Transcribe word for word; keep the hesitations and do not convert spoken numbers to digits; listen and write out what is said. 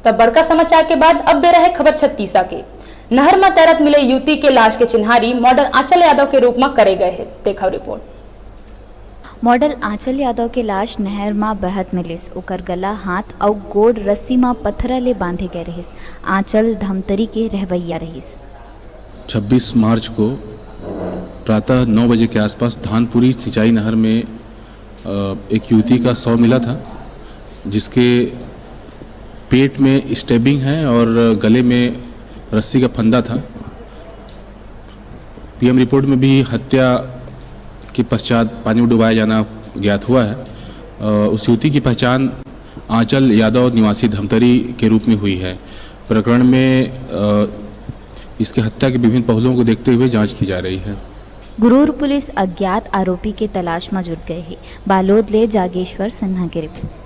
तब बड़का समाचार के बाद अब बेरा है खबर छत्तीसा के। नहर म तैरत मिले युवती के लाश के चिन्हारी मॉडल आंचल यादव के रूप म करे गए हे। देखव रिपोर्ट। मॉडल आंचल यादव के लाश नहर म बहत मिलिस। ओकर गला, हाथ अउ गोड़ रस्सी म पथरा ले बांधे गए रहिस। आंचल धमतरी के रहवइया रहिस। छब्बीस मार्च को प्रातः नौ बजे के आसपास धानपुरी सिंचाई नहर में, अ, एक युवती का शव मिला था, जिसके पेट में स्टैबिंग है और गले में रस्सी का फंदा था। पीएम रिपोर्ट में भी हत्या के पश्चात पानी में डुबाया जाना ज्ञात हुआ है। अ, उस युवती की पहचान आंचल यादव निवासी धमतरी के रूप में हुई है। प्रकरण में, अ, इसके हत्या के विभिन्न पहलुओं को देखते हुए जांच की जा रही है। गुरूर पुलिस अज्ञात आरोपी के तलाश म जुट गए हे। बालोद ले जागेश्वर सिन्हा के रिपोर्ट।